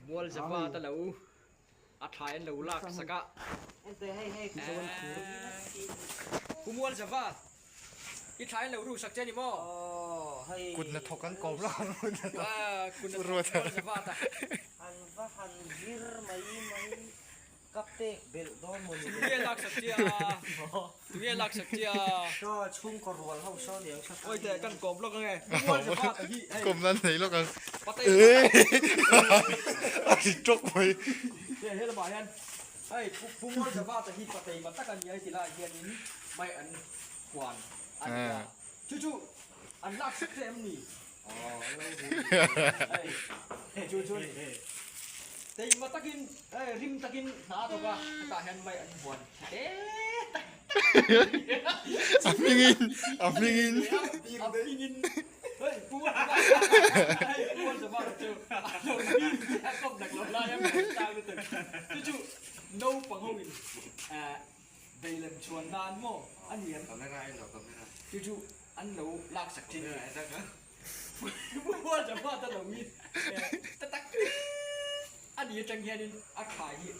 Mualzava te lo a thlai an lo lak sak a. Pu Mualzava, i thlai an lo ru sak che a ni maw? Kut hnathawk an kawm lo ang. Kut hnathawk Mualzava ta. An va han zir mai mai. Ka pek belh dawn maw ni le. Tunge laksak chia? Tunge laksak chia? Saw chhungkaw rual ho saw niang sa Oi teh kan kawm lawk ange. Mual zava ta hi hei. Kawm nan nei lawk ang. Patei. A ri tawk mai. Hei he lamah hian hei pu mual zava ta hi patei ma tak a ni a heti lai hianin mai an huan a ni a. Chu chu an laksak che em ni? Hei chu chu teima takin hei rim takin hna a thawk a hetah hian mai an huan te tak A hmingin a hmingin a hmingin hei pu hei pu zava chu a lo hming a kawp dak lo lai a hmuh chang lutuk chu chu naupang ho in beilem chhuan nan maw a ni em Camera en lo camera chu chu An lo lak sak thin a Mual Java ta lo hi ta tak a ni atang hianin a thlai hi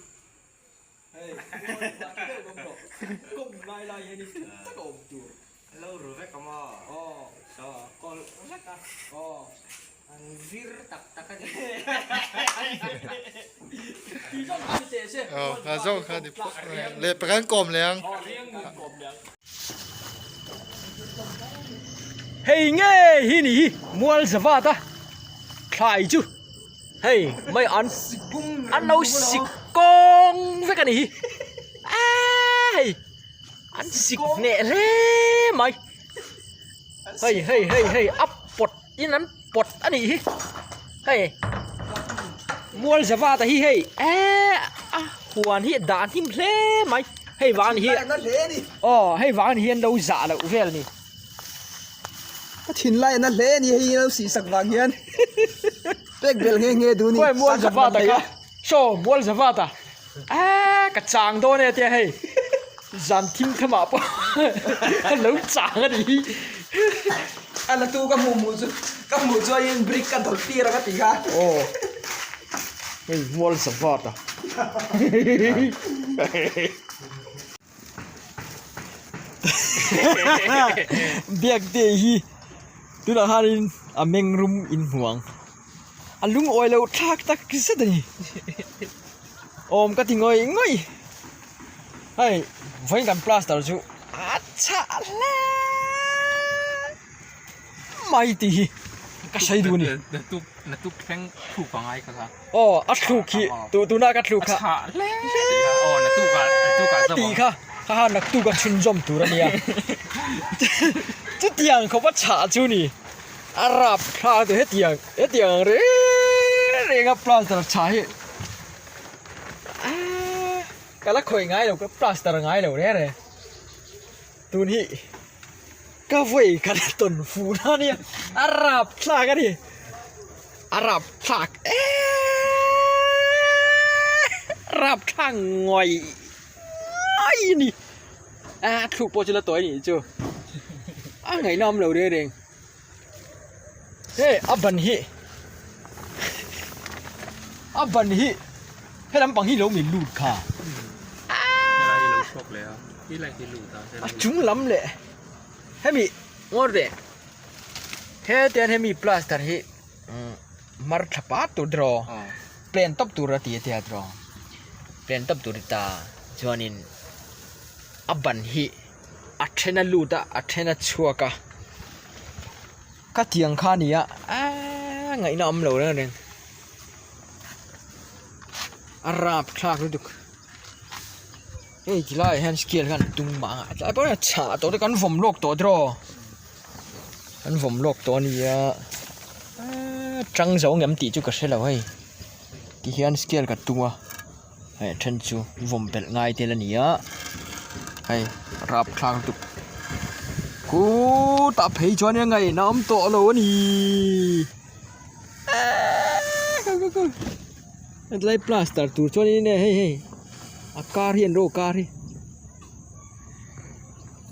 hei Mual Java ta deuh awm rawh kawng lai lai hianin tha tak a awm tur. Lo ru vek a maw? Aw. Saw kawlh vek a. Aw. An vir tak tak a ni. Ti zawng kha ni teh se. Aw, kha zawng kha ni phawt mai. Leh pakhat kawm leh ang. Aw, riang mun kawm leh ang. Hei ngei hi ni hi mual zavat a thlai chu hei mai an an lo sik kawng vek a ni hi aaa hei an sik hneh hle mai hei hei hei hei a pawt in an pawt a nih hi hei mual zavat a hi hei eee a huan hi dah hnim hle mai hei vang hi aw hei vang hi an lo zah loh vel a ni. Ka thinlai a na hle a ni hei lo sih sak vang hian pek belh nghe nghe duh a ni. Khawi mual zavat a kha saw mual zavat a eee ka chang dawn e tia hei zan thim thamah pawh ka lo chang a nih hi. A la tu ka hmuh hmuh chu ka hmuh chuan brick ka dawlh tir a ka ti kha. Aw hei mual zavat a. Biak te hi tunah khanin a meng rum in hmu ang a lungawi loh thlak tak zet a ni awm ka ti ngawih ngawih hei vawiin kan plaster chu a chhah hle mai tih hi ka sawi duh a ni aw a thluk hi tuna ka thluk kha tih kha kha kha naktuk a chhunzawm tur a nia chutiang khawp a chhah chu ni a rap thlak tur hetiang hetiang ang reng reng a plaster chhah hi aaa ka la khawih ngai lo ka plaster ngai lo reng reng tun hi. Ka vawi khat a tawn fu na nia a rap thlak a ni a rap thlak eeeeee rap thlak ngawih ngawih a ni a thluk pawh chu la tawi a nih chu a ngaihna awm lo reng reng hei a ban hi a ban hi helam pang hi lo min lut kha a chung lam leh hemi ngawt leh hetiang hian hemi plaster hi mar tha pat tur tiraw plan tawp tur a ti a tia tiraw plan tawp tur a ti ta chuanin a ban hi a then a lut a a then a chhuak a ka tiang kha a ni a eee ngaihna awm lo reng reng a rap thlak lutuk. Hei ti laiah hian scale khan an tum mah a tlai pawh hian chhah tawh te kan vawm lawk tawh tiraw kan vawm lawk tawh a nia eee tang zo ngem tih chu ka hre lo hei ti hian scale ka tum a hei a then chu vawm belh ngai tel a ni a hei rapthlak lutuk khutah phei chuan in ngaihna awm tawh lo a ni eeee go go go. Hetlai plaster tur chuanin hei hei a kar hi an ro kar hi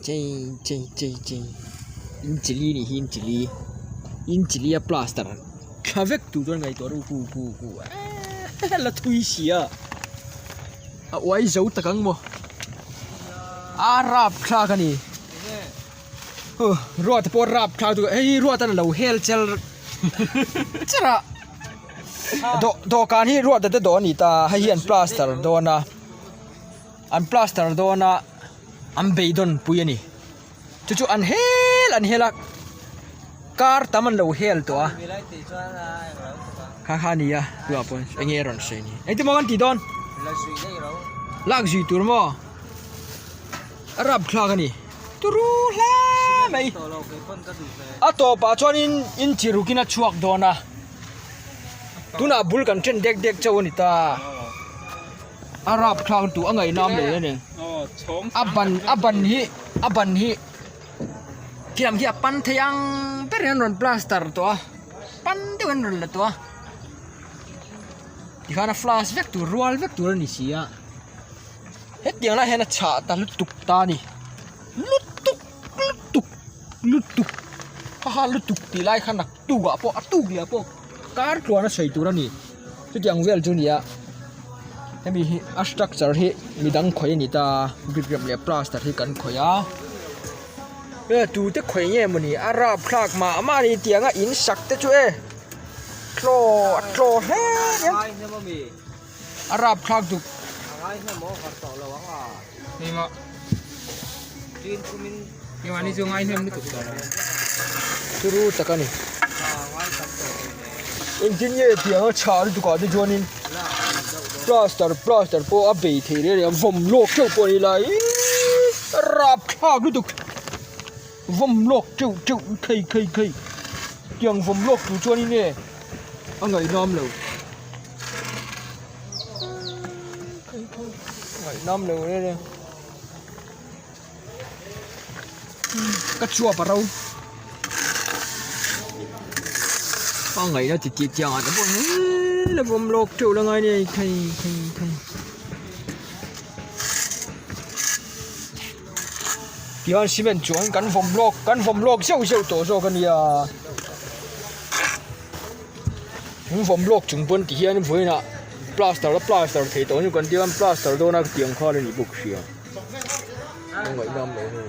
chei chei chei chei inchili nih hi inchili inchili a plaster tha vek tur chuan ngaihtuah ru ku ku ku eeee. La thui si a. A uai zo tak ang maw? A rap thlak a ni. Ruat pawh rap thlak duh hei hi ruat a lo hel chel cher a. Dawhkan hi ruat te dawh a ni ta hei hi an plaster dawn a an plaster dawn a an beidawn pui a ni. Chu chu an hel an hel a kar tam an lo hel tawh a kha kha a ni a tunah pawh eng nge a rawn sawi ni engtin maw kan tih dawn lak zui tur maw a rapthlak a ni turu hle mai a tawpah chuanin in chi rukin a chhuak dawn a tunah bul kan then dek dek chauh a ni ta. A rapthlak duh a ngaihnam leh a ni. A ban a ban hi a ban hi khilam khi a pan thei ang ber in an rawn plaster tawh a pan deuh in an rawn la tawh a tikhan a flash vek tur rual vek tur a ni si a hetiang lai hian a chhah ta lutuk ta a ni lutuk lutuk lutuk haha lutuk tih lai khan a tukah pawh a tuk leh ah pawh kar tluan a sawi tur a ni. Chutiang vel chu a ni a hemi hi a structure hi midang khawih a ni ta a brick rem leh plaster hi kan khawih a e tute khawih nge mawni a rapthlak mah mah a ni tiang a in sak te chu e tlaw a tlaw hle mai a rapthlak duk. Turu tak a ni. Engtin nge tiang a chhah lutuk ah te chuanin plaster plaster pawh a bei thei reng reng a vawm lawk teuh pawh a ni lai iiii a rapthlak lutuk vawm lawk teuh teuh khei khei khei tiang vawm lawk tur chuanin nge a ngaihnawm lo. Ngaihnawm lo reng reng. Ka chuap a ro a ngaihna ti tih chiang ah te pawh hee la vawm lawk teuh la ngai nia khei khei khei tihian cement chuan kan vawm lawk kan vawm lawk zeuh zeuh tawh zawk a nia an vawm lawk chung pawn ti hian vawiinah plaster a plaster thei tawh chu kan tia plaster dawn a tiang khan a ni bawk sia. A ngaihnawm lo a ni.